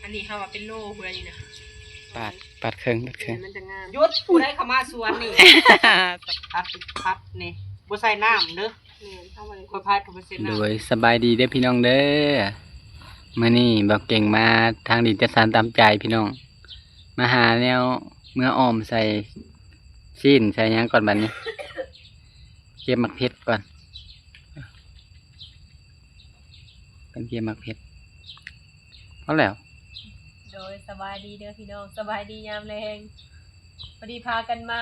ອັນນີ້ເຮົາວ່າເປັນໂລພຸ້ນລະນີ້ນະ ປາດ ປາດເຄິ່ງ ປາດເຄິ່ງ ມັນຈະງາມ. ຢຸດ! ຜູ້ໃດເຂົ້າມາສວນນີ້ ພັດ ພັດນີ້ ບໍ່ໃສ່ນ້ຳເດີ. ແມ່ນ ເຮົາບໍ່ໄດ້ ຂ້ອຍພັດກໍບໍ່ໃສ່ນ້ຳ. ໂດຍ ສະບາຍດີເດີພີ່ນ້ອງເດີ. ມື້ນີ້ບ່າວເກັ່ງມາທາງດິນຈັດສັນຕາມໃຈພີ່ນ້ອງ ມາຫາແນວເມືອອອມໃສ່ຊີ້ນໃສ່ຫຍັງກ່ອນບັດນີ້. ເກັບໝາກເຜັດກ່ອນ ກັນເກັບໝາກເຜັດ ພໍແລ້ວ. ໂດຍ ສະບາຍດີເດີພີ່ນ້ອງ ສະບາຍດີຍາມແລງ. ພໍດີພາກັນມາ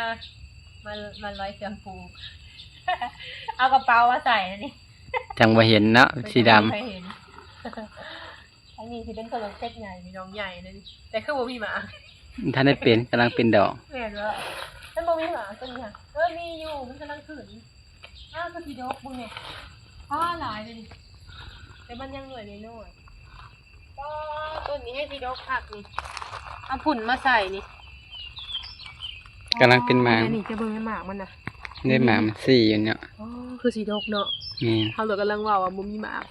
ມາ ມາລອຍເຄື່ອງປູກ ເອົາກະເປົາມາໃສ່ນະນີ້ ຈັ່ງບໍ່ເຫັນເນາະ ເອີ ຊິດຳ ຈັ່ງບໍ່ມີໃຜເຫັນ. ອັນນີ້ຊິເປັນຕົ້ນໝາກເຜັດໃຫຍ່ພີ່ນ້ອງ ໃຫຍ່ເລີຍນີ້ ແຕ່ຄືບໍ່ມີໝາກ ມັນທັນໄດ້ເປັນ ກຳລັງເປັນດອກ. ແມ່ນບໍ່? ມັນບໍ່ມີໝາກຕົ້ນນີ້ ເອີ ມີຢູ່ ມັນກຳລັງຂຶ້ນ. ອ້າວ ຄືຊິດົກເບິ່ງແດ່ ອ້າ ຫຼາຍເລີຍນີ້ ແຕ່ມັນຍັງໜ່ວຍນ້ອຍໆ. ປ້າ ຕົ້ນນີ້ໃຫ້ຊິດົກຄັກນີ້ ເອົາຝຸ່ນມາໃສ່ນີ້ ກຳລັງເປັນໝາກ. ອໍ ນີ້ຈະເບິ່ງໃນໝາກມັນນະ ໃນໝາກມັນສີຢູ່ເນາະ. ອໍ ຄືຊິດົກເນາະ. ແມ່ນ ເຮົາລະກຳລັງເວົ້າວ່າບໍ່ມີໝາກ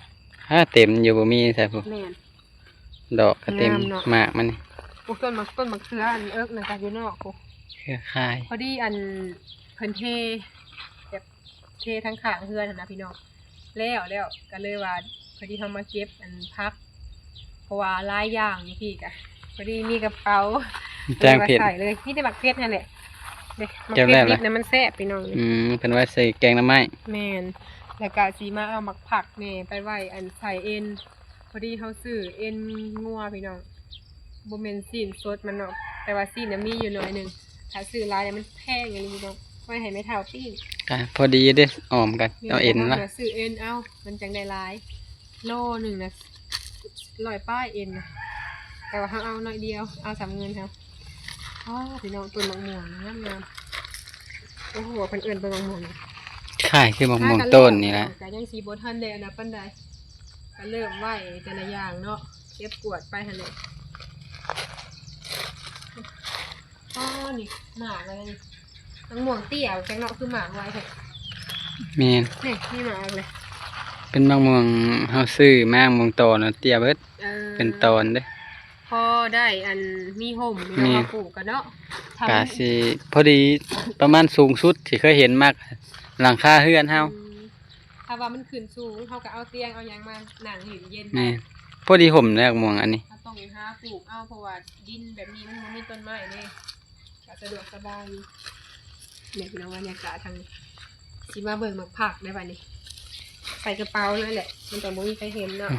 ຫາເຕັມຢູ່ ບໍ່ມີໃສພຸ້ນ. ແມ່ນ ດອກກະເຕັມ ງາມເນາະ ໝາກມັນນີ້. ໂອ້ ຕົ້ນໝາກ ຕົ້ນໝາກເຂືອອັນເອິກນັ້ນກະຢູ່ນອກພຸ້ນ ເຂືອຄາຍ. ພໍດີອັນເພິ່ນເທ ແບບເທທາງຂ້າງເຮືອນຫັ້ນນະພີ່ນ້ອງ ແລ້ວ ແລ້ວກະເລີຍວ່າ ພໍດີເຮົາມາເກັບອັນຜັກ ເພາະວ່າຫຼາຍຢ່າງຢູ່ພີ້ກະ ພໍດີມີກະເປົາ ແຈ້ງເຜັດ ເລີຍວ່າໃສ່ເລີຍ ມີແຕ່ໝາກເຜັດຫັ້ນແຫຼະ. ເດ້ ໝາກເຜັດດິບນະ ມັນແຊບພີ່ນ້ອງ. ອືມ ເພິ່ນໄວ້ໃສ່ແກງໜໍ່ໄມ້. ແມ່ນ ແລ້ວກະຊິມາເອົາໝາກຜັກແດ່ໄປໄວ້ອັນໃສ່ເອັນ ພໍດີເຮົາຊື້ເອັນງົວພີ່ນ້ອງ ບໍ່ແມ່ນຊີ້ນສົດມັນເນາະ ແຕ່ວ່າຊີ້ນນະມີຢູ່ໜ້ອຍໜຶ່ງ ຖ້າຊື້ຫຼາຍແລ້ວມັນແພງອີ່ຫຼີພີ່ນ້ອງ ໄວ້ໃຫ້ແມ່ເຖົ້າປີ້ງ. ກະພໍດີເດ້ ອອມກັນ ແມ່ນ ເອົາເອັນລະ ຊື້ເອັນເອົາ ມັນຈັ່ງໄດ້ຫຼາຍ. ໂລໜຶ່ງນະ ຮ້ອຍປາຍເອັນນະ ແຕ່ວ່າເຮົາເອົາໜ້ອຍດຽວ ເອົາສ່ຳເງິນເຮົາ. ອໍ ພີ່ນ້ອງ ຕົ້ນໝາກມ່ວງງາມໆ. ໂອ້ໂຫ ເພິ່ນເອີ້ນຕົ້ນໝາກມ່ວງ ຄ້າຍຄືໝາກມ່ວງຕົ້ນນີ້ລະ. ກະຍັງຊິບໍ່ທັນໄດ້ອັນນັ້ນປານໃດ ກະເລີ່ມໄວ້ແຕ່ລະຢ່າງເນາະ ເກັບກວາດໄປຫັ້ນແຫຼະ. ອໍ ນີ້ໝາກລະນີ້ ໝາກມ່ວງເຕ້ຍ ຈັ່ງເນາະ ຄືໝາກໄວແທ້. ແມ່ນ ນີ້ມີໝາກເລີຍ ເປັນໝາກມ່ວງ ເຮົາຊື້ມາໝ່ອງຕອນເນາະ ເຕ້ຍເບິດ. ເອີ ເປັນຕອນເດ້ ພໍໄດ້ອັນມີຮົ່ມ ແມ່ນ ເຮົາປູກກະເນາະ ກະຊິພໍດີ ປະມານສູງສຸດທີ່ເຄີຍເຫັນມາກ ຫຼັງຄາເຮືອນເຮົາ. ອືມ ຖ້າວ່າມັນຂຶ້ນສູງ ເຮົາກະເອົາຕຽງເອົາຫຍັງມານັ່ງຫຼິ້ນເຢັນ. ແມ່ນ ພໍດີຮົ່ມແລ້ວໝ່ອງອັນນີ້ ເຮົາຕ້ອງຫາປູກເອົາ ເພາະວ່າດິນແບບນີ້ມັນບໍ່ມີຕົ້ນໄມ້ເດ້ ກະສະດວກສະບາຍຢູ່. ນີ້ພີ່ນ້ອງ ບັນຍາກາດທາງ ຊິມາເບິ່ງໝາກຜັກໄດ້ບາດນີ້ ໃສ່ກະເປົາເລີຍແຫຼະ ມັນຈັ່ງບໍ່ມີໃຜເຫັນເນາະ.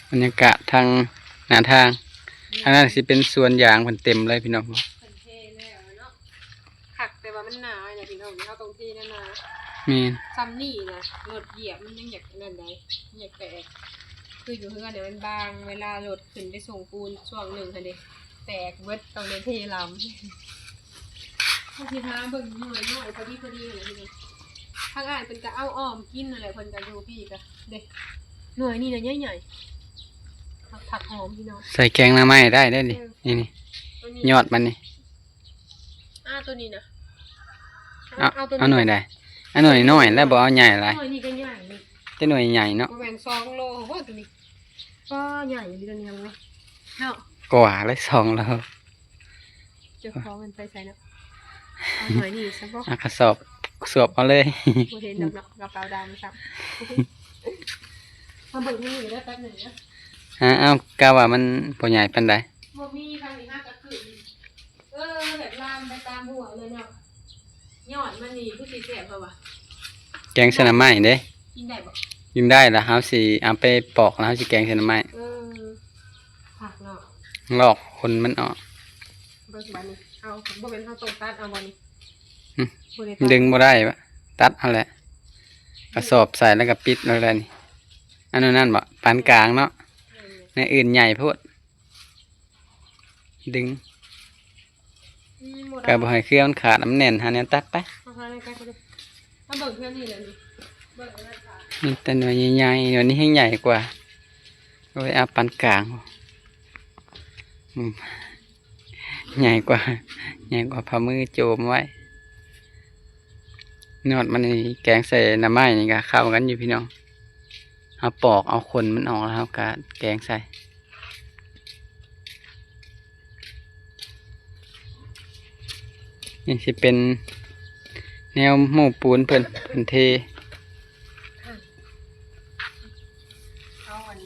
ບັນຍາກາດທາງໜ້າທາງ ອັນນັ້ນຊິເປັນສວນຢາງເພິ່ນເຕັມເລີຍພີ່ນ້ອງ. ເພິ່ນເທແລ້ວເນາະ ຄັກ ແຕ່ວ່າມັນໜານະພີ່ນ້ອງ ເຮົາຕ້ອງເທໜາໆ. ແມ່ນ ຊ່ຳນີ້ນະ ລົດຢຽບມັນຍັງຢາກອັນນັ້ນໃດ໋ ຢາກແຕກ ຄືຢູ່ເຮືອນນະມັນບາງ ເວລາລົດຂຶ້ນໄປສົ່ງປູນຊ່ວງໜຶ່ງຫັ້ນເດ ແຕກເບິດ ຕ້ອງໄດ້ເທລຳ. ເຮົາຊິຫາເບິ່ງໜ່ວຍນ້ອຍພໍດີໆຫັ້ນແຫຼະພີ່ນ້ອງ. ທາງອ້າຍເພິ່ນກະເອົາອອມກິນຫັ້ນແຫຼະ ເພິ່ນກະຢູ່ພີ້ກະເດ້ ໜ່ວຍນີ້ນະໃຫຍ່ໆ ຜັກຫອມພີ່ນ້ອງ ໃສ່ແກງໜໍ່ໄມ້ໄດ້ເດ້ນີ້. ເອີ ນີ້ໆ ໂຕນີ້ ຍອດມັນນີ້. ອ່າ ໂຕນີ້ນະ ເອົາ ເອົາ ເອົາໂຕນີ້ ເອົາໜ່ວຍໃດ? ເອົາໜ່ວຍນ້ອຍແລ້ວ ບໍ່ເອົາໃຫຍ່ຫຼາຍ. ໜ່ວຍນີ້ກະໃຫຍ່ນີ້ ແຕ່ໜ່ວຍໃຫຍ່ເນາະ. ບໍ່ແມ່ນສອງໂລບໍ່ໂຕນີ້? ກໍໃຫຍ່ອີ່ຫຼີໂຕນີ້ເນາະ ກວ່າເລີຍສອງໂລ. ເຈົ້າຂອງມັນໄປໃສເນາະ? ເອົາໜ່ວຍນີ້ຊະບໍ່? ເອົາກະສອບສວບເອົາເລີຍ. ບໍ່ເຫັນດອກເນາະ ກະເປົາດຳຊ້ຳ. ມາເບິ່ງນີ້ເດີແປັບໜຶ່ງເດີ. ຫາ ເອົາ ກະວ່າມັນບໍ່ໃຫຍ່ປານໃດ. ບໍ່ມີ ທາງນີ້ຫາກະຂຶ້ນ ເອີ ແບບລາມໄປຕາມຫົວເລີຍເນາະ. ຍອດມັນນີ້ຄືຊິແຊບເຮົາວ່າ ແກງໃສ່ໜໍ່ໄມ້ເດ້. ກິນໄດ້ບໍ່? ກິນໄດ້ລະ ເຮົາຊິເອົາໄປປອກລະ ເຮົາຊິແກງໃສ່ໜໍ່ໄມ້. ເອີ ຜັກເນາະ ລອກຂົນມັນອອກ. ເບິ່ງບາດນີ້ ເອົາ ບໍ່ແມ່ນເຮົາຕ້ອງຕັດເອົາບໍ່ນີ້? ຫຶ ບໍ່ໄດ້ຕັດ ດຶງບໍ່ໄດ້ວະ ຕັດເອົາແຫຼະ ກະສອບໃສ່ແລ້ວກະປິດເອົາແຫຼະນີ້. ອັນນັ້ນບໍ່ ປານກາງເນາະ ແນວອື່ນໃຫຍ່ໂພດ. ດຶງ ອືມ ບໍ່ໄດ້ ກະບໍ່ໃຫ້ເຄືອມັນຂາດ ມັນແໜ້ນ ຫາແນວຕັດໄປ. ເອົາຫາແນວຕັດໄປເດີ ມາເບິ່ງເທື່ອນີ້ແຫຼະນີ້ ເບິ່ງອັນນັ້ນຂາດ. ມີແຕ່ໜ່ວຍໃຫຍ່ໆ ໜ່ວຍນີ້ແຮງໃຫຍ່ກວ່າ. ໂອ້ຍ ເອົາປານກາງ ອືມ ໃຫຍ່ກວ່າ ໃຫຍ່ກວ່າຝ່າມືໂຈມໄວ້. ຍອດມັນນີ້ແກງໃສ່ໜໍ່ໄມ້ນີ້ກະເຂົ້າກັນຢູ່ພີ່ນ້ອງ. ເຮົາປອກເອົາຂົນມັນອອກແລ້ວເຮົາກະແກງໃສ່. ນີ້ຊິເປັນແນວໂມ້ປູນເພິ່ນ ເພິ່ນເທ. ເອົາອັນ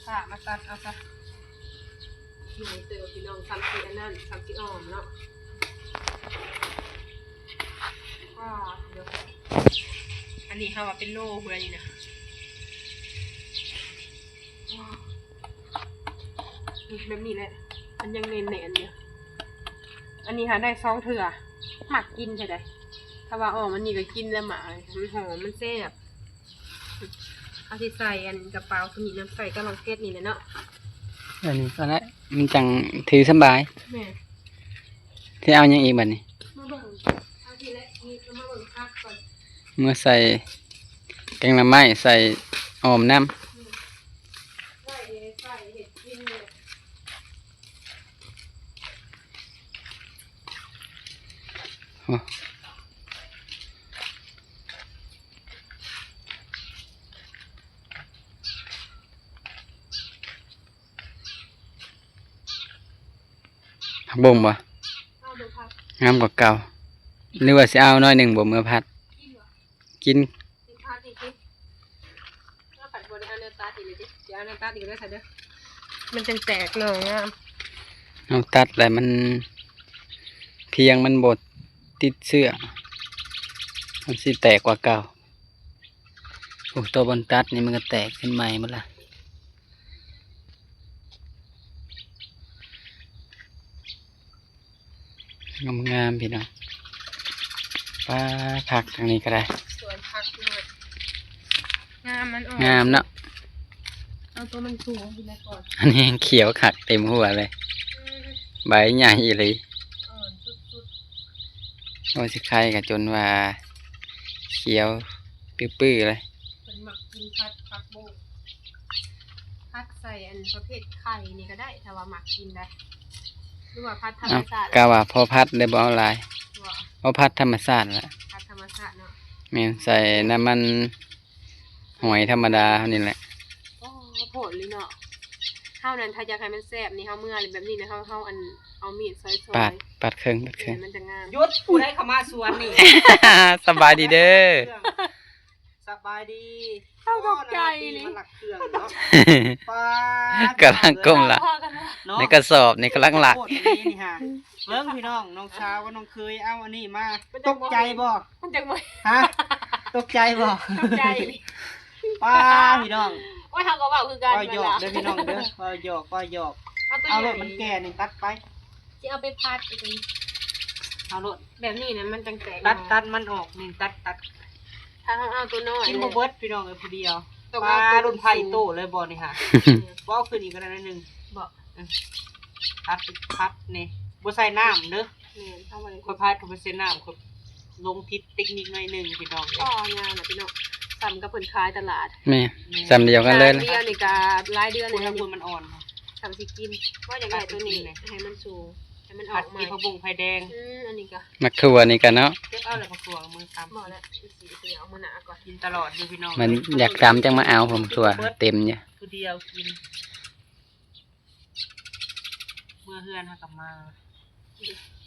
ຜ້າມາຕັດເອົາຊະ. ໃຫຍ່ເຕີບພີ່ນ້ອງ ສ່ຳຊິອັນນັ້ນ ສ່ຳຊິອ້ອມເນາະ. ວ້າວ ອັນນີ້ເຮົາວ່າເປັນໂລເທື່ອນີ້ນະ. ນີ້ແບບນີ້ແຫຼະ ມັນຍັງແໜ້ນໆຢູ່. ອັນນີ້ຫາໄດ້ສອງເທື່ອ ມັກກິນແທ້ໃດ. ຖ້າວ່າອອກມານີ້ກໍກິນແລ້ວໝາກ ມັນຫອມ ມັນແຊບ. ເຮົາຊິໃສ່ອັນກະເປົາໂຕນີ້ນຳ ໃສ່ກັບໝາກເຜັດນີ້ແຫຼະເນາະ. ອັນນີ້ກໍໄດ້ ມັນຈັ່ງຖືສະບາຍ. ແມ່ນ. ຊິເອົາຫຍັງອີກບັດນີ້? ມາເບິ່ງ ເອົາທີລະນິດ ມາເບິ່ງຜັກກ່ອນ. ເມືອໃສ່ແກງໜໍ່ໄມ້ ໃສ່ອອມນຳ. ອືມ ໄວ້ໃສ່ເຮັດກິນເລີຍ. ໂອ້ ຜັກບົ້ງບໍ່? ເອົາບໍ່ຜັກ? ງາມກວ່າເກົ່າ. ຫຼືວ່າຊິເອົາໜ້ອຍໜຶ່ງບໍ່ ເມືອຜັດ? ກິນບໍ່? ກິນ. ຊິຜັດອີກຕິ? ເຮົາພັດບໍ່ໄດ້ເອົາແນວຕັດອີກເລີຍຕິ? ຊິເອົາແນວຕັດອີກເດີຊະເດີ. ມັນຈັ່ງແຕກໜໍ່ງາມ. ເຮົາຕັດແລ້ວມັນພຽງ ມັນບໍ່ຕິດເຊື້ອ ມັນຊິແຕກກວ່າເກົ່າ. ໂອ້ ຕົວບ່ອນຕັດນີ້ມັນກໍແຕກຂຶ້ນໃໝ່ໝົດລະ. ງາມໆ ພີ່ນ້ອງ. ປ້າ ຜັກທາງນີ້ກໍໄດ້ ສວນຜັກພີ່ນ້ອງ. ງາມ ມັນອ່ອນ ງາມເນາະ. ເອົາຕົວມັນສູງຂຶ້ນມາກ່ອນ. ອັນນີ້ຂຽວຄັກເຕັມຫົວເລີຍ. ອືມ ໃບໃຫຍ່ອີ່ຫຼີ. ອ່ອນສຸດໆ. ໂອ້ ຊິໄຄກໍຈົນວ່າຂຽວຕື້ໆເລີຍ. ເພິ່ນມັກກິນຜັດຜັກບົ້ງ ຜັດໃສ່ອັນປະເພດໄຂ່ນີ້ກໍໄດ້ ຖ້າວ່າມັກກິນໄດ໋ ຫຼືວ່າຜັດທຳມະຊາດ. ເອົ້າ ກະວ່າພໍຜັດເດ້ ບໍ່ເອົາຫຼາຍ. ບໍ່ ເອົາຜັດທຳມະຊາດລະ. ຜັດທຳມະຊາດເນາະ. ແມ່ນ ໃສ່ນ້ຳມັນຫອຍທຳມະດາເຮົານີ້ແຫຼະ. ໂອ້ ໂພດເລີຍເນາະ. ເຮົານັ້ນຖ້າຢາກໃຫ້ມັນແຊບນີ້ ເຮົາເມືອແບບນີ້ນະ ເຮົາ ເຮົາອັນ ເອົາມີດຊອຍໆ ປາດ ປາດເຄິ່ງ ປາດເຄິ່ງ. ແມ່ນ ມັນຈະງາມ. ຢຸດ ຜູ້ໃດເຂົ້າມາສວນນີ້? ສະບາຍດີເດີ. ສະບາຍດີ. ເຮົາຕົກໃຈນີ້ ມັນລັກເຄື່ອງເນາະ. ປ້າ ກຳລັງກົ້ມລະ ເນາະ ໃນກະສອບນີ້ກຳລັງລັກ. ໂຄດອີ່ຫຼີນີ້ຫາ. ເບິ່ງພີ່ນ້ອງ ນ້ອງສາວກັບນ້ອງເຂີຍເອົາອັນນີ້ມາ. ຕົກໃຈບໍ່? ມັນຈັ່ງບໍ່ ຮະ? ຕົກໃຈບໍ່? ຕົກໃຈ. ປ້າ ພີ່ນ້ອງ. ໂອ້ຍ ເຮົາກໍເວົ້າຄືກັນ. ເວົ້າຫຍອກເດີພີ່ນ້ອງເດີ ເວົ້າຫຍອກ ເວົ້າຫຍອກ. ເອົາໂລດ ມັນແກ່ນີ້ຕັດໄປ. ຊິເອົາໄປຜັດອີກ. ເອົາໂລດ ແບບນີ້ນະ ມັນຈັ່ງແຕກ. ຕັດ ຕັດມັນອອກນີ້ ຕັດ ຕັດ. ຖ້າເຮົາເອົາຕົວນ້ອຍ ກິນບໍ່ເບິດພີ່ນ້ອງເອີຍ ຜູ້ດຽວ. ຕ້ອງເອົາ ປ້າ ລຸ້ນໄພໂຕເລີຍບໍ່ນີ້ຫາ. ບໍ່ ເອົາຂຶ້ນອີກກໍໄດ້ໜ້ອຍໜຶ່ງ. ບໍ່ ເອີ ຜັດ ຜັດນີ້ ບໍ່ໃສ່ນ້ຳເດີ. ແມ່ນ ເຮົາບໍ່ໄດ້ ຂ້ອຍຜັດ ຂ້ອຍບໍ່ໃສ່ນ້ຳ ຂ້ອຍລົງຜິດເຕັກນິກໜ້ອຍໜຶ່ງພີ່ນ້ອງເອີຍ. ອໍ ຍາວນະພີ່ນ້ອງ ສ່ຳກັບເພິ່ນຂາຍຕະຫຼາດ. ແມ່ນ ແມ່ນ ສ່ຳດຽວກັນເລີຍ. ດຽວນີ້ກໍຫຼາຍເດືອນແລ້ວ ມັນອ່ອນ. ສ່ຳຊິກິນ ບໍ່ຢາກໄດ້ຕົວນີ້ ໃຫ້ມັນສູງ ໃຫ້ມັນອອກໃໝ່. ຜັດກິນຜັກບົ້ງໄຟແດງ. ອືມ ອັນນີ້ກໍ ໝາກຖົ່ວນີ້ກໍເນາະ. ເກັບເອົາແລ້ວໝາກຖົ່ວເອົາມືຕຳ. ບໍ່ແລ້ວ ຊິ ຊິເອົາມື້ໜ້າກ່ອນ. ກິນຕະຫຼອດຢູ່ພີ່ນ້ອງ. ມັນຢາກຕຳຈັ່ງມາເອົາ ໝາກຖົ່ວເຕັມຢູ່. ຜູ້ດຽວກິນ. ເມືອເຮືອນເຮົາກໍມາ ໄປ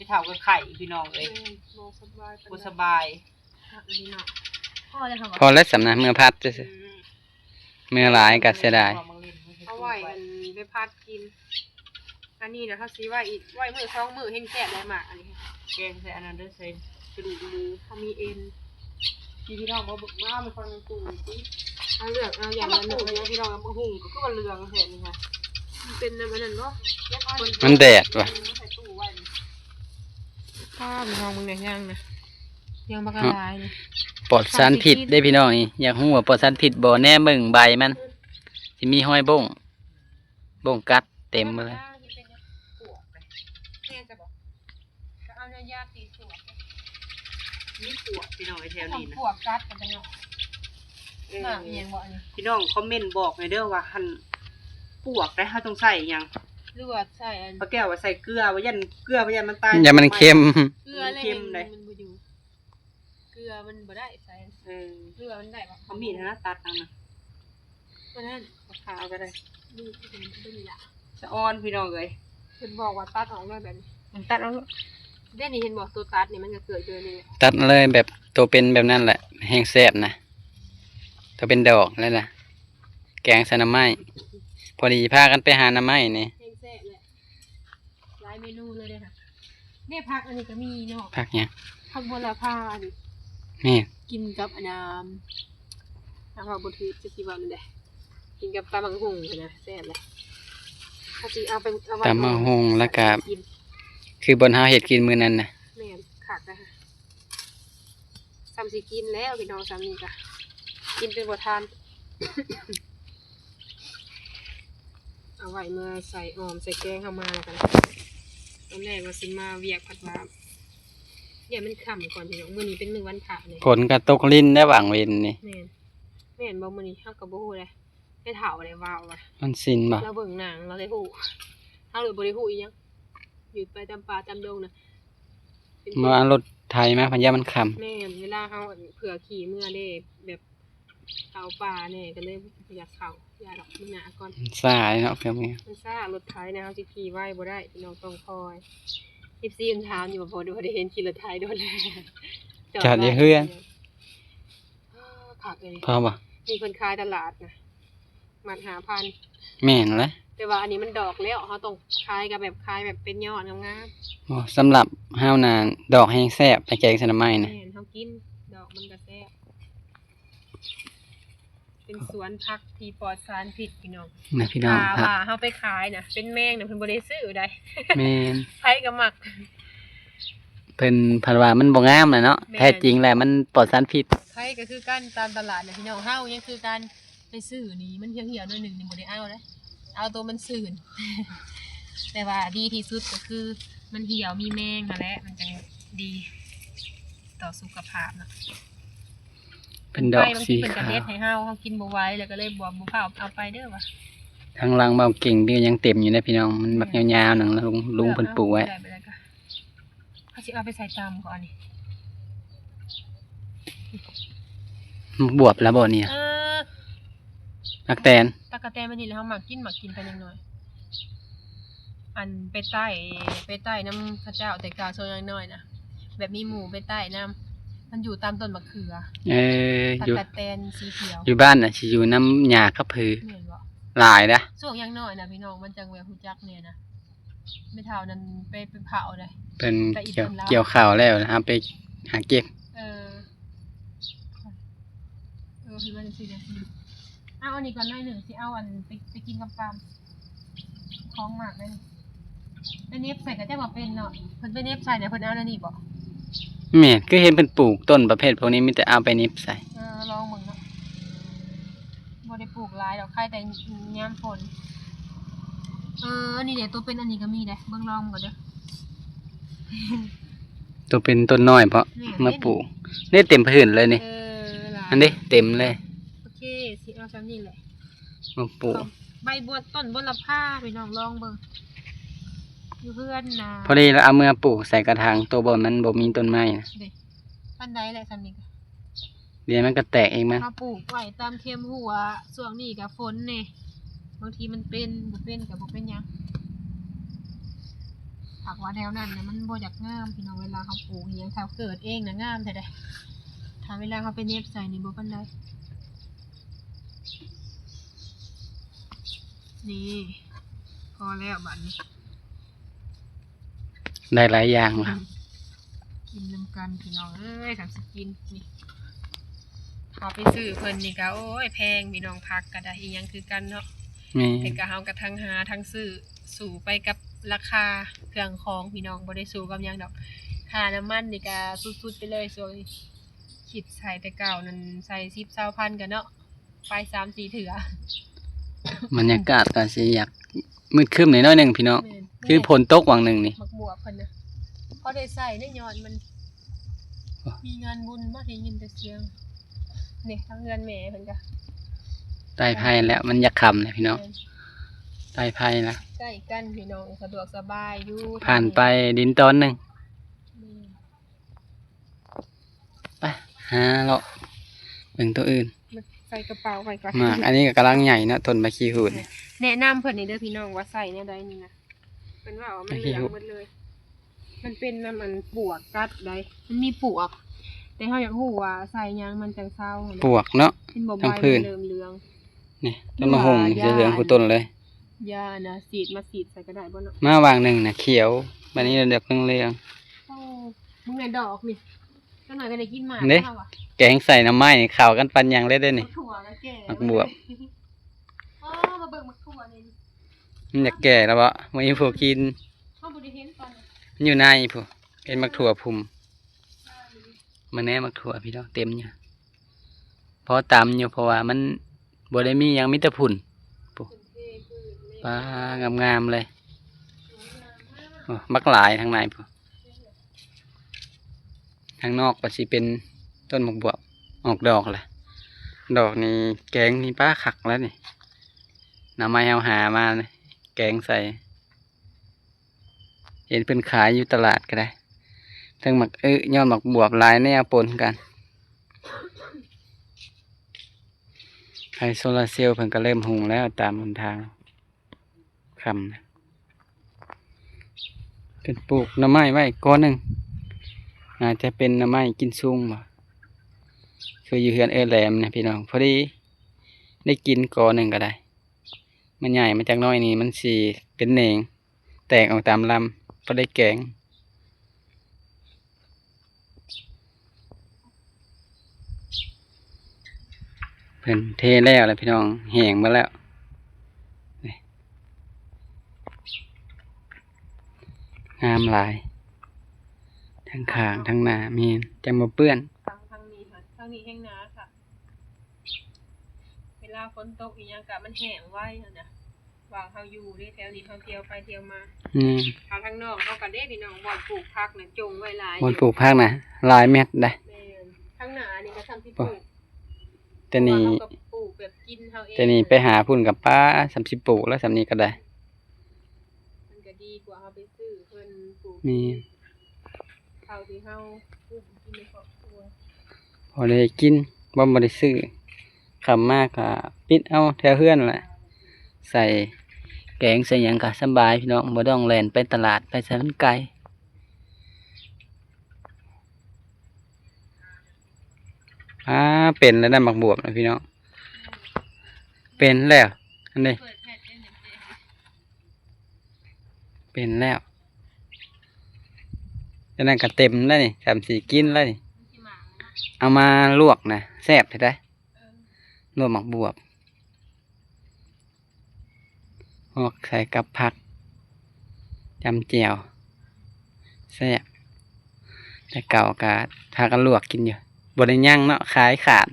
ເຖົ້າກໍໄຂ້ພີ່ນ້ອງເອີຍ. ອືມ ບໍ່ສະບາຍ ບໍ່ສະບາຍ. ຄັກອີ່ຫຼີເນາະ. ພໍແລ້ວ ພໍແລ້ວສ່ຳນະ ເມືອຜັດຊື່ໆ. ອືມ ເມືອຫຼາຍກໍເສຍດາຍ. ເອົາໄວ້ອັນໄປຜັດກິນ. ອັນນີ້ນະ ເຮົາຊິໄວ້ອີກ ໄວ້ມື້ສອງມື້ແຮງແຊບໄດ້ໝາກອັນນີ້. ແກງໃສ່ອັນນັ້ນເດີ ໃສ່ກະດູກໝູ. ເຮົາມີເອັນ. ພີ່ນ້ອງມາເບິ່ງ ມາເອົາໄປຟັງຕູ້ຕິ. ເອົາເລືອກເອົາຢ່າງນັ້ນເນາະ. ພີ່ນ້ອງ ມາຫຸ່ງກໍຄືວ່າເຫຼືອງແທ້ນີ້ຫະ. ມັນເປັນນຳອັນນັ້ນບໍ່? ມັນແດດວ່າ. ເອີ ໃສ່ຕູ້ໄວ້. ປ້າ ພີ່ນ້ອງເບິ່ງແດ່ ຍ່າງນະ ຍ່າງບັກຫຼາຍນີ້. ປອດສານພິດເດ້ພີ່ນ້ອງ. ນີ້ ຢາກຮູ້ວ່າປອດສານພິດບໍ່? ແນມເບິ່ງໃບມັນ ຊິມີຮອຍບົ້ງ ບົ້ງກັດເຕັມເລີຍ. ປວກເດ້ ແມ່ນຊະບໍ່? ກໍເອົາຍາຕີສວກ. ມີປວກພີ່ນ້ອງ ແຖວນີ້ນະ ປວກກັດກັນເນາະ. ເອີ ນ້ຳອີ່ຫຍັງບໍ່ອັນນີ້? ພີ່ນ້ອງຄອມເມັນບອກແດ່ເດີວ່າຫັ້ນ ປວກໄດ້ ເຮົາຕ້ອງໃສ່ຫຍັງ? ຫຼືວ່າໃສ່ອັນ ປ້າແກ້ວວ່າໃສ່ເກືອ ວ່າຢ້ານເກືອ ວ່າຢ້ານມັນຕາຍ ຢ້ານມັນເຄັມ. ເກືອແລ້ວ ເຄັມເດ້ ມັນບໍ່ຢູ່. ເກືອມັນບໍ່ໄດ້ໃສ່. ເອີ ເກືອມັນໄດ້ບໍ່? ເອົາມີດຫັ້ນນະ ຕັດເອົານະ. ອັນນັ້ນ ເອົາຂາເອົາກໍໄດ້. ມີດເປັນຕົວນີ້ລະ ສະອອນພີ່ນ້ອງເອີຍ. ເພິ່ນບອກວ່າຕັດອອກເລີຍແບບນີ້. ຕັດເອົາ. ດຽວນີ້ເຫັນບໍ່ ໂຕຕັດນີ້ມັນກໍເກີດຂຶ້ນແບບນີ້ແຫຼະ ຕັດເລີຍ ແບບໂຕເປັນແບບນັ້ນແຫຼະ ແຮງແຊບນະ ໂຕເປັນດອກນັ້ນນະ ແກງໃສ່ໜໍ່ໄມ້ ພໍດີພາກັນໄປຫາໜໍ່ໄມ້ນີ້ ແຮງແຊບແຫຼະ ຫຼາຍເມນູເລີຍເດ້ ເດ້ ຜັກອັນນີ້ກໍມີເນາະ ຜັກຫຍັງ? ຜັກໂຫລະພານີ້ ແມ່ນ ກິນກັບອັນນ່າ ເວົ້າບໍ່ຖືກ ຈັກຊິເວົ້າແນວໃດ ກິນກັບຕຳບັກຫຸ່ງຫັ້ນນະ ແຊບເລີຍ ເຮົາຊິເອົາໄປ ເອົາໄວ້ ຕຳບັກຫຸ່ງ ແລ້ວກະ ກິນ ຄືບ່ອນເຮົາເຮັດກິນມື້ນັ້ນນະ ແມ່ນ ຄັກນະ ສ່ຳຊິກິນແລ້ວພີ່ນ້ອງ ສ່ຳນີ້ກະກິນຈົນບໍ່ທັນ ເອົາໄວ້ເມື່ອໃສ່ອອມໃສ່ແກງເຮົາມາແລ້ວກັນ ຕອນແລກວ່າຊິມາວຽກ ພັດວ່າ ຢ້ານມັນຄ່ຳກ່ອນພີ່ນ້ອງ ມື້ນີ້ເປັນມື້ວັນພະເດ້ ຝົນກໍຕົກລິນໄດ້ຫວ່າງເວັນນີ້ ແມ່ນ ແມ່ນບໍ່ ມື້ນີ້ເຮົາກໍບໍ່ຮູ້ເດ້ ແມ່ເຖົ້າເດ້ເວົ້າວ່າ ມັນຊິນບໍ່ ລາວເບິ່ງໜັງລາວໄດ້ຮູ້ ເຮົາເລີຍບໍ່ໄດ້ຮູ້ອີ່ຫຍັງ ຢູ່ໄປຕາມປ່າຕາມດົງນະ ມາລົດໄຖມາ ພັນຢ້ານມັນຄ່ຳ ແມ່ນ ເວລາເຮົາ ອັນ ເຜື່ອຂີ່ເມືອເດ້ ແບບເຂົ້າປ່າແດ່ ກໍເລີຍບໍ່ຢາກເຂົ້າ ຢ່າດອກ ມື້ໜ້າກ່ອນ ມັນຊ້າເນາະ ເຄື່ອງມັນ ມັນຊ້າ ລົດໄຖນະ ເຮົາຊິຂີ່ໄວບໍ່ໄດ້ ພີ່ນ້ອງຕ້ອງຄອຍ ເອັຟຊີ ມັນຖາມຢູ່ວ່າ ບໍ່ ບໍ່ໄດ້ເຫັນຂີ່ລົດໄຖດົນແລ້ວ ຈອດຢູ່ເຮືອນ ຄັກເລີຍ ພໍບໍ່? ມີເພິ່ນຂາຍຕະຫຼາດນະ ມັດຫ້າພັນ ແມ່ນແຫຼະ ແຕ່ວ່າອັນນີ້ມັນດອກແລ້ວ ເຮົາຕ້ອງຂາຍກັບແບບ ຂາຍແບບເປັນຍອດງາມໆ ບໍ່ ສຳລັບເຮົານະ ດອກແຮງແຊບ ໄປແກງໃສ່ໜໍ່ໄມ້ນະ ແມ່ນ ເຮົາກິນ ດອກມັນກໍແຊບ ເປັນສວນຜັກທີ່ປອດສານພິດພີ່ນ້ອງ ນະພີ່ນ້ອງ ຖ້າວ່າເຮົາໄປຂາຍນະ ເປັນແມງນະ ເພິ່ນບໍ່ໄດ້ຊື້ໃດ ແມ່ນ ໃຜກໍມັກ ເພິ່ນພັດວ່າມັນບໍ່ງາມນະເນາະ ແມ່ນ ແທ້ຈິງແລ້ວມັນປອດສານພິດ ໃຜກໍຄືກັນ ຕາມຕະຫຼາດນະພີ່ນ້ອງ ເຮົາຍັງຄືກັນ ໄປຊື້ນີ້ມັນຫ່ຽວໆໜ້ອຍໜຶ່ງນີ້ບໍ່ໄດ້ເອົາເດ້ ເອົາໂຕມັນຊື່ນ ແຕ່ວ່າດີທີ່ສຸດກໍຄືມັນຫ່ຽວມີແມງຫັ້ນແຫຼະ ມັນຈັ່ງດີຕໍ່ສຸຂະພາບເນາະ ເປັນດອກສີຂາວ ບາງທີເພິ່ນກໍເດັດໃຫ້ເຮົາ ເຮົາກິນບໍ່ໄຫວ ແລ້ວກໍເລີຍບອກບໍ່ພາເອົາໄປເດີວ່າ ທາງຫຼັງເບົາເກັ່ງນີ້ຍັງເຕັມຢູ່ເດ້ພີ່ນ້ອງ ມັນບັກຍາວໆໜຶ່ງ ແລ້ວລຸງ ລຸງເພິ່ນປູກໄວ້ ເຮົາຊິເອົາໄປໃສ່ຕຳກ່ອນນີ້ ໝາກບວບລະບໍ່ນີ້ ເອີ ໝາກແຕນ ຕັກກະແຕນແບບນີ້ແຫຼະ ເຮົາມັກກິນ ມັກກິນຕອນຍັງນ້ອຍ ອັນໄປໄຕ້ ໄປໄຕ້ນຳເຂົາເຈົ້າແຕ່ເກົ່າ ຊ່ວງຍັງນ້ອຍນະ ແບບມີໝູ່ໄປໄຕ້ນຳ ມັນຢູ່ຕາມຕົ້ນໝາກເຂືອ ເອີ ຕັກກະແຕນສີຂຽວ ຢູ່ ຢູ່ບ້ານນະ ຊິຢູ່ນຳຫຍ້າກັບຜື ແມ່ນບໍ່ ຫຼາຍນະ ຊ່ວງຍັງນ້ອຍນະພີ່ນ້ອງ ມັນຈັ່ງແບບຮູ້ຈັກແດ່ນະ ແມ່ເຖົ້ານັ້ນໄປ ໄປເຜົາເດ້ ເພິ່ນ ໄປອີ່ ກ່ຽວ ເພິ່ນລາວ ກ່ຽວເຂົ້າແລ້ວ ເຮົາໄປຫາເກັບ ເອີ ເອີ ເຫັນວ່າຈັ່ງຊີ້ເດ້ ເອົາອັນນີ້ກ່ອນໜ້ອຍໜຶ່ງ ຊິເອົາອັນໄປ ໄປກິນກັບຕຳ ຂອງໝາກໄດ້ນີ້ ໄປເໜັບໃສ່ກໍຈັກວ່າເປັນເນາະ ເພິ່ນໄປເໜັບໃສ່ນະ ເພິ່ນເອົາແນວນີ້ບໍ່? ແມ່ນ ຄືເຫັນເພິ່ນປູກຕົ້ນປະເພດພວກນີ້ ມີແຕ່ເອົາໄປເໜັບໃສ່ ເອີ ລອງເບິ່ງເນາະ ບໍ່ໄດ້ປູກຫຼາຍດອກ ຂາຍແຕ່ຍາມຝົນ ເອີ ນີ້ເດ້ ໂຕເປັນອັນນີ້ກໍມີເດ້ ເບິ່ງລອງເບິ່ງກ່ອນເດີ ໂຕເປັນຕົ້ນນ້ອຍເພາະ ແມ່ນ ມາປູກ ນີ້ເຕັມພື້ນເລີຍນີ້ ເອີ ຫຼາຍ ອັນນີ້ເຕັມເລີຍ ໂອເຄ ຊິເອົາສ່ຳນີ້ແຫຼະ ມາປູກ ໃບບົວ ຕົ້ນບົວລະພາ ພີ່ນ້ອງລອງເບິ່ງ ຢູ່ເຮືອນນະ ພໍດີລະເອົາເມືອປູກໃສ່ກະຖາງ ໂຕບ່ອນມັນບໍ່ມີຕົ້ນໄມ້ນະ ເດ້ ປານໃດແຫຼະສ່ຳນີ້ ດຽວມັນກໍແຕກເອງມັ້ງ ເຮົາປູກໄວ້ຕາມເຂັມຮົ້ວ ຊ່ວງນີ້ກໍຝົນແດ່ ບາງທີມັນເປັນ ບໍ່ເປັນກໍບໍ່ເປັນຫຍັງ ຫາກວ່າແນວນັ້ນນະ ມັນບໍ່ຢາກງາມພີ່ນ້ອງ ເວລາເຮົາປູກອີ່ຫຍັງ ຖ້າເກີດເອງນະງາມແທ້ໃດ ຖ້າເວລາເຮົາໄປເໜັບໃສ່ນີ້ບໍ່ປານໃດ ນີ້ ພໍແລ້ວບາດນີ້ ໄດ້ຫຼາຍຢ່າງວ່າ ກິນນຳກັນພີ່ນ້ອງເອີຍ ຄັນຊິກິນນີ້ ເຮົາໄປຊື້ເພິ່ນນີ້ກະ ໂອ້ຍ ແພງພີ່ນ້ອງ ຜັກກະໄດ້ ອີ່ຫຍັງຄືກັນເນາະ ແມ່ນ ແຕ່ກະເຮົາກະທັງຫາທັງຊື້ ສູ້ໄປກັບລາຄາເຄື່ອງຂອງພີ່ນ້ອງ ບໍ່ໄດ້ສູ້ກັບຫຍັງດອກ ຄ່ານ້ຳມັນນີ້ກະສຸດໆໄປເລີຍ ຊ່ວງນີ້ ຄິດໃສ່ແຕ່ເກົ່ານັ້ນໃສ່ສິບ ຊາວພັນກະເນາະ ໄປສາມສີ່ເທື່ອ ບັນຍາກາດກໍຊິຢາກມືດຄຶ້ມໜ້ອຍໜຶ່ງພີ່ນ້ອງ ແມ່ນ ຄືຝົນຕົກຫວ່າງໜຶ່ງນີ້ ໝາກບວບເພິ່ນນະ ພໍໄດ້ໃຊ້ໄດ້ຍອດມັນ ມີງານບຸນບໍ່ໄດ້ຍິນແຕ່ສຽງ ນີ້ທາງເຮືອນແມ່ເພິ່ນກະ ໃຕ້ໄຜ່ແລ້ວ ມັນຢາກຄ່ຳແລ້ວພີ່ນ້ອງ ແມ່ນ ໃຕ້ໄຜ່ແລ້ວ ໃກ້ກັນພີ່ນ້ອງ ສະດວກສະບາຍຢູ່ ຜ່ານໄປດິນຕອນໜຶ່ງ ແມ່ນ ໄປຫາເລາະເບິ່ງໂຕອື່ນ ໃສ່ກະເປົາໄວ້ກ່ອນ ໝາກອັນນີ້ກໍກຳລັງໃຫຍ່ເນາະ ຕົ້ນໃບຂີ້ຫູດ ແນະນຳເພິ່ນນີ້ເດີພີ່ນ້ອງວ່າໃສ່ແນວໃດນີ້ນະ ເພິ່ນວ່າມັນເຫຼືອງໝົດເລີຍ ມັນເປັນນຳອັນປວກກັດໃດ໋ ມັນມີປວກ ແຕ່ເຮົາຢາກຮູ້ວ່າໃສ່ຫຍັງມັນຈັ່ງເຊົາຫັ້ນນະ ປວກເນາະ ເຫັນບໍ່ ໃບມັນເລີ່ມເຫຼືອງ ນີ້ ຕົ້ນມະຫຸ່ງນີ້ ຢາ ຊິເຫຼືອງຄືຕົ້ນເລີຍ ຢານະ ສີດ ມາສີດໃສ່ກໍໄດ້ບໍ່ເນາະ ມາຫວ່າງໜຶ່ງນະຂຽວ ບາດນີ້ດອກເຫຼືອງໆ ໂອ້ ມຶງແມ່ນດອກນີ້ ຈັກໜ້ອຍກໍໄດ້ກິນໝາກ ເດ້ ເຮົາວ່າ ແກງໃສ່ໜໍ່ໄມ້ນີ້ເຂົ້າກັນປານຫຍັງເລີຍເດ້ນີ້ ໝາກຖົ່ວກໍແກ່ ໝາກບວບ ອໍ ມາເບິ່ງໝາກຖົ່ວນີ້ ມັນຢາກແກ່ແລ້ວບໍ່ ບໍ່ມີຜູ້ກິນ ເຮົາບໍ່ໄດ້ເຫັນຕອນ ມັນຢູ່ໃນພຸ້ນ ເຫັນໝາກຖົ່ວພຸ້ມ ມາແນ່ໝາກຖົ່ວພີ່ນ້ອງ ເຕັມຢູ່ ພໍຕຳຢູ່ ເພາະວ່າມັນບໍ່ໄດ້ມີຫຍັງ ມີແຕ່ຝຸ່ນ ພຸ້ນ ປາ ງາມໆເລີຍ ໂອ້ ບັກຫຼາຍທາງໃນພຸ້ນ ທາງນອກກໍຊິເປັນຕົ້ນໝາກບວບອອກດອກແລ້ວ ດອກນີ້ແກງນີ້ ປາ ຄັກແລ້ວນີ້ ໜໍ່ໄມ້ເຮົາຫາມານີ້ ແກງໃສ່ ເຫັນເພິ່ນຂາຍຢູ່ຕະຫຼາດກໍໄດ້ ເທິງໝາກອຶ ຍອດໝາກບວບ ຫຼາຍແນວປົນກັນ ໄຟໂຊລາເຊວເພິ່ນກໍເລີ່ມຮຸ່ງແລ້ວຕາມຫົນທາງ ຄ່ຳນະ ເພິ່ນປູກໜໍ່ໄມ້ໄວ້ກໍໜຶ່ງ ອາດຈະເປັນໜໍ່ໄມ້ກິນຊຸງບໍ ຄືຢູ່ເຮືອນເອື້ອຍແຫຼມນະພີ່ນ້ອງ ພໍດີໄດ້ກິນກໍໜຶ່ງກໍໄດ້ ມັນໃຫຍ່ມາຈັກໜ້ອຍນີ້ ມັນຊິເປັນແໜງ ແຕກອອກຕາມລຳ ພໍໄດ້ແກງ ເພິ່ນເທແລ້ວແຫຼະພີ່ນ້ອງ ແຫ້ງໝົດແລ້ວ ນີ້ ງາມຫຼາຍ ທັງຂ້າງທັງໜ້າ ແມ່ນ ຈັ່ງບໍ່ເປື້ອນ ທາງ ທາງນີ້ຫັ້ນ ທາງນີ້ແຮ່ງໜາຄັກ ເວລາຝົນຕົກອີ່ຫຍັງກະມັນແຫ້ງໄວຫັ້ນນະ ວ່າເຮົາຢູ່ເດ້ ແຖວນີ້ເຮົາທ່ຽວໄປທ່ຽວມາ ອືມ ຖ້າທາງນອກເຮົາກໍເດ້ພີ່ນ້ອງ ບ່ອນປູກຜັກນະ ຈົ່ງໄວ້ຫຼາຍ ບ່ອນປູກຜັກນະ ຫຼາຍແມັດໄດ໋ ແມ່ນ ທາງໜ້ານີ້ກໍສ່ຳຊິປູກ ໂອ້ ແຕ່ນີ້ ເພາະວ່າເຮົາກໍປູກແບບກິນເຮົາເອງ ແຕ່ນີ້ໄປຫາພຸ້ນກໍ ປາ ສ່ຳຊິປູກແລ້ວ ສ່ຳນີ້ກໍໄດ້ ມັນກໍດີກວ່າເຮົາໄປຊື້ເພິ່ນປູກ ແມ່ນ ເຂົ້າທີ່ເຮົາປຸ້ມກິນໃນຄອບຄົວ ພໍໄດ້ກິນ ບໍ່ ບໍ່ໄດ້ຊື້ ຄ່ຳມາກໍປິດເອົາແຖວເຮືອນແຫຼະ ໃສ່ແກງໃສ່ຫຍັງກໍສະບາຍພີ່ນ້ອງ ບໍ່ຕ້ອງແລ່ນໄປຕະຫຼາດໄປໃສ ມັນໄກ ອາ ເປັນແລ້ວນະ ໝາກບວບນະພີ່ນ້ອງ ເປັນແລ້ວ ອັນນີ້ ເປັນແລ້ວ ອັນນັ້ນກໍເຕັມແລ້ວນີ້ ສ່ຳຊິກິນແລ້ວນີ້ ເອົາມາລວກນະ ແຊບແທ້ໃດ໋ ລວກໝາກບວບ ລວກໃສ່ກັບຜັກ ຈ້ຳແຈ່ວ ແຊບ ແຕ່ເກົ່າກໍພາກັນລວກກິນຢູ່ ບໍ່ໄດ້ຍັງເນາະ ຂາຍຂາດ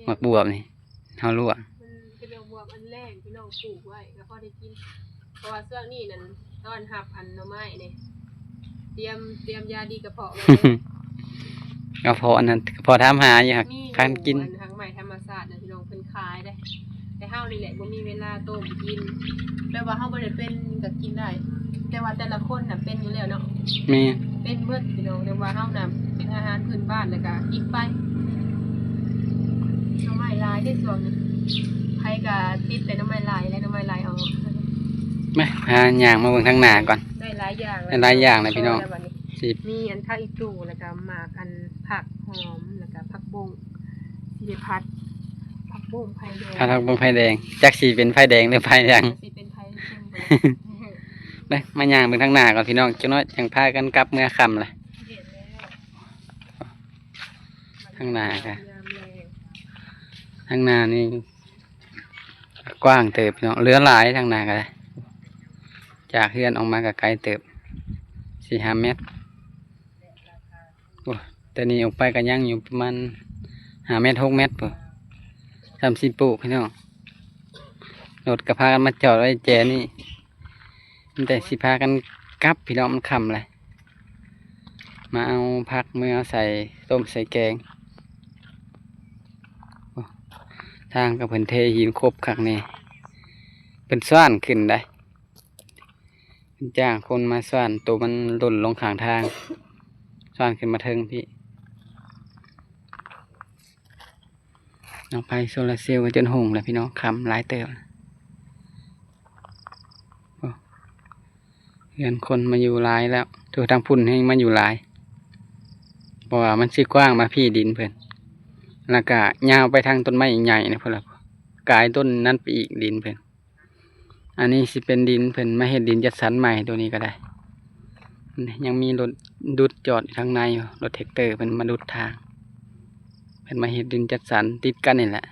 ໝາກບວບນີ້ ເຮົາລວກ ມັນເປັນໝາກບວບອັນແລກ ພີ່ນ້ອງປູກໄວ້ກໍພໍໄດ້ກິນ ເພາະວ່າຊ່ວງນີ້ນັ້ນຕ້ອນຮັບອັນໜໍ່ໄມ້ນີ້ ຕຽມ ຕຽມຢາດີກະເພາະໄວ້ເດີ ກະເພາະອັນນັ້ນ ກະເພາະຖາມຫາຢູ່ ຫາກພາກັນກິນ ອັນ ຫາກໄມ້ທຳມະຊາດນະ ພີ່ນ້ອງ ເພິ່ນຂາຍເດ້ ແຕ່ເຮົານີ້ແຫຼະບໍ່ມີເວລາຕົ້ມກິນ ແບບວ່າເຮົາບໍ່ໄດ້ເປັນກໍກິນໄດ້ ແຕ່ວ່າແຕ່ລະຄົນນະເປັນຢູ່ແລ້ວເນາະ ແມ່ນ ເປັນເບິດພີ່ນ້ອງ ແຕ່ວ່າເຮົານະເປັນອາຫານພື້ນບ້ານ ແລ້ວກໍກິນໄປ ໜໍ່ໄມ້ຫຼາຍເດ້ຊ່ວງນີ້ ໃຜກໍຕິດແຕ່ໜໍ່ໄມ້ໄລ່ ແລະໜໍ່ໄມ້ໄລ່ອອກ ມາ ຫາຍ່າງມາເບິ່ງທາງໜ້າກ່ອນ ໄດ້ຫຼາຍຢ່າງ ໄດ້ຫຼາຍຢ່າງແລ້ວພີ່ນ້ອງ ຊິມີອັນຜັກອີຕູ່ ແລ້ວກໍໝາກອັນຜັກຫອມ ແລ້ວກໍຜັກບົ້ງ ຊິໄດ້ຜັດຜັກບົ້ງໄຟແດງ ຜັດຜັກບົ້ງໄຟແດງ ຈັກຊິເປັນໄຟແດງຫຼືໄຟຫຍັງ ຊິເປັນໄຟເພິ່ນບໍ່ ໄປ ມາຍ່າງເບິ່ງທາງໜ້າກ່ອນພີ່ນ້ອງ ຈັກໜ້ອຍຈັ່ງພາກັນກັບເມືອຄ່ຳລະ ທາງໜ້າກະ ທາງໜ້ານີ້ກວ້າງເຕີບເນາະ ເຫຼືອຫຼາຍທາງໜ້າກະໄດ້ ຈາກເຮືອນອອກມາກະໄກເຕີບ ສີ່ຫ້າແມັດ ໂອ້ ແຕ່ນີ້ອອກໄປກະຍັງຢູ່ປະມານຫ້າແມັດ ຫົກແມັດພຸ້ນ ສ່ຳຊິປູກພີ່ນ້ອງ ລົດກະພາກັນມາຈອດໄວ້ແຈນີ້ ມີແຕ່ຊິພາກັນກັບພີ່ນ້ອງ ມັນຄ່ຳແລ້ວ ມາເອົາຜັກເມືອໃສ່ຕົ້ມໃສ່ແກງ ໂອ້ ທາງກໍເພິ່ນເທຫີນຄົບຄັກແນ່ ເພິ່ນສ້ານຂຶ້ນໄດ໋ ເພິ່ນຈ້າງຄົນມາສ້ານ ໂຕມັນຫຼົ່ນລົງຂ້າງທາງ ສ້ານຂຶ້ນມາເທິງພີ້. ເອົາໄຟໂຊລາເຊວໄວ້ຈົນຮຸ່ງແລ້ວພີ່ນ້ອງ ຄ່ຳຫຼາຍເຕີບ ໂອ້ ເຮືອນຄົນມາຢູ່ຫຼາຍແລ້ວ ຢູ່ທາງພຸ້ນແຮ່ງມາຢູ່ຫຼາຍ ເພາະວ່າມັນຊິກວ້າງມາພີ້ດິນເພິ່ນ ແລ້ວກະຍາວໄປທາງຕົ້ນໄມ້ໃຫຍ່ໆ ນະ ພຸ້ນລະ ກາຍຕົ້ນນັ້ນໄປອີກດິນເພິ່ນ. ອັນນີ້ຊິເປັນດິນເພິ່ນມາເຮັດດິນຈັດສັນໃໝ່ ໂຕນີ້ກໍໄດ້ ຍັງມີລົດດຸດຈອດຢູ່ທາງໃນຢູ່ ລົດແທັກເຕີເພິ່ນມາດຸດທາງ ເພິ່ນມາເຮັດດິນຈັດສັນຕິດກັນນີ້ແຫຼະ.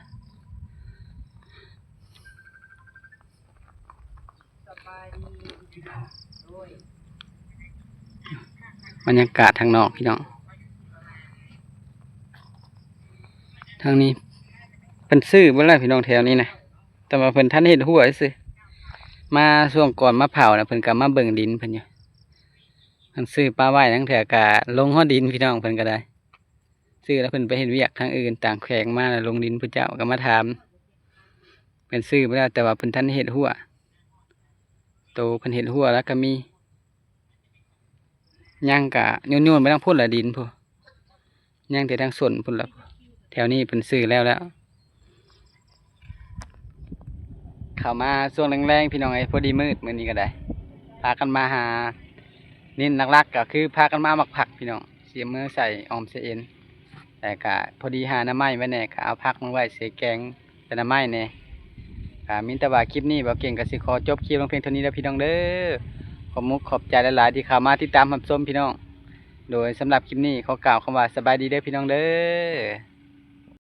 ບັນຍາກາດທາງນອກພີ່ນ້ອງ ທາງນີ້ເພິ່ນຊື້ເບິດແລ້ວພີ່ນ້ອງ ແຖວນີ້ນະ ແຕ່ວ່າເພິ່ນທັນເຮັດຮົ້ວຊື່ ມາຊ່ວງກ່ອນມາເຜົານະ ເພິ່ນກໍມາເບິ່ງດິນເພິ່ນຢູ່ ເພິ່ນຊື້ປະໄວ້ ລາງເທື່ອກໍລົງຮອດດິນພີ່ນ້ອງ ເພິ່ນກໍໄດ້ ຊື້ແລ້ວເພິ່ນໄປເຮັດວຽກທາງອື່ນຕ່າງແຂວງມາ ແລ້ວລົງດິນ ຜູ້ເຈົ້າກໍມາຖາມ ເພິ່ນຊື້ໄປແລ້ວ ແຕ່ວ່າເພິ່ນທັນເຮັດຮົ້ວ ໂຕເພິ່ນເຮັດຮົ້ວແລ້ວກໍມີ ຍັງກະໂຍນໆໄປທາງພຸ້ນລະ ດິນພຸ້ນ ຍັງແຕ່ທາງສົ້ນພຸ້ນລະ ແຖວນີ້ເພິ່ນຊື້ແລ້ວແລ້ວ. ເຂົ້າມາຊ່ວງແລງໆ ພີ່ນ້ອງເອີຍ ພໍດີມືດ ມື້ນີ້ກໍໄດ້ ພາກັນມາຫາ ເນັ້ນຫຼັກໆກໍຄືພາກັນມາເອົາໝາກຜັກພີ່ນ້ອງ ຊິເອົາມາໃສ່ອອມໃສ່ເອັນ ແລ້ວກໍພໍດີຫາໜໍ່ໄມ້ໄວ້ແດ່ ກໍເອົາຜັກມາໄວ້ໃສ່ແກງ ແຕ່ໜໍ່ໄມ້ແດ່ ກໍມີແຕ່ວ່າຄລິບນີ້ ບ່າວເກັ່ງກໍຊິຂໍຈົບຄລິບລົງພຽງເທົ່ານີ້ເດີພີ່ນ້ອງເດີ ຂອບມຸກຂອບໃຈຫຼາຍໆ ທີ່ເຂົ້າມາຕິດຕາມຮັບຊົມພີ່ນ້ອງ ໂດຍສຳລັບຄລິບນີ້ ຂໍກ່າວຄຳວ່າສະບາຍດີເດີພີ່ນ້ອງເດີ.